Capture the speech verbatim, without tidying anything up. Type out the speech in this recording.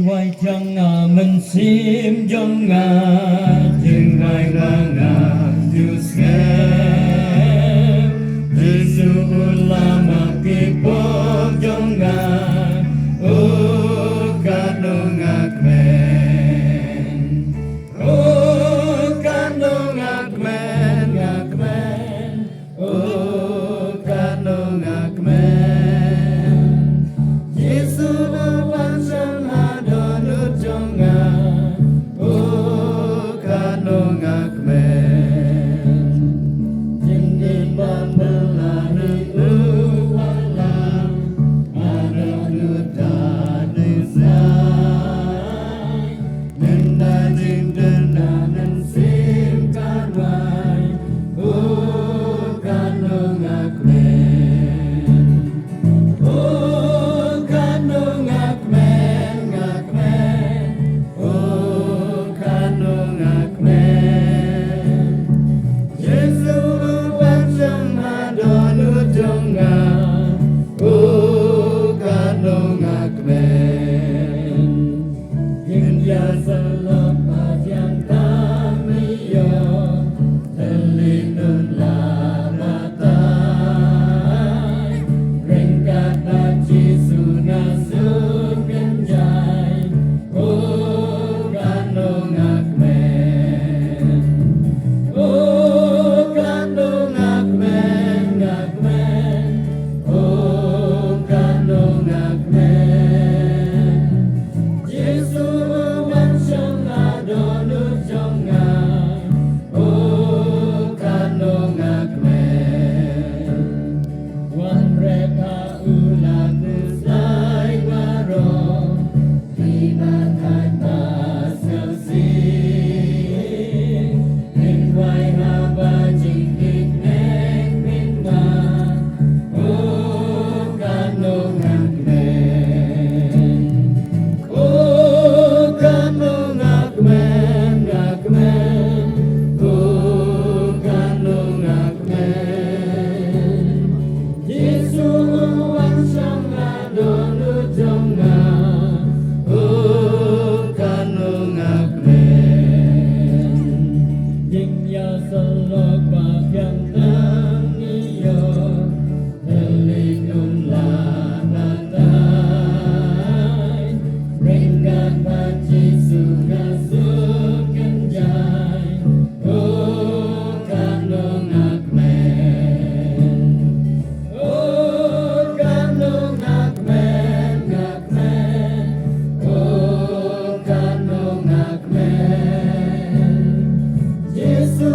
Wai jong nga, mynsiem jong nga, jingwai ma nga ju skhem. Jisu u la map ki pop jong nga, o katno nga kmen. O katno nga kmen, nga kmen. O katno nga kmen. Jisu u wan shong ha dohnud jong nga. O katno nga kmen. Jingim ba pynlait u wallam ha dohnud da dei sai. Mynta jingdon da mynsiem ka rwai. O katno nga kmen. O katno nga kmen, nga kmen. O katno nga kmen. Jisu u wan shong ha dohnud jong nga. O katno nga kmen. Ngin ïa sylloh ba thiang tam ïoh. Thylliej nun la batai. Ryngkat bad Jisu nga suk kynjai. O katno nga kmen. O katno nga kmen, nga kmen. O katno nga kmen. Jisu u wan shong ha dohnud jong nga. O katno nga kmen. Wan rep ha u la khuslai baroh. Ki ba thait ba sngewsih. Ngin wai haba jingkitkhlieh mynta. O katno nga kmen. O katno nga kmen, nga kmen. O katno nga kmen. Jisu u wan shong ha dohnud jong nga. O katno nga kmen. Ngin ïa sylloh ba thiang tam ïoh. Thylliej nun la batai. Ryngkat bad Jisu nga suk kynjai. O katno nga kmen. O katno nga kmen, nga kmen. O katno nga kmen. Jisu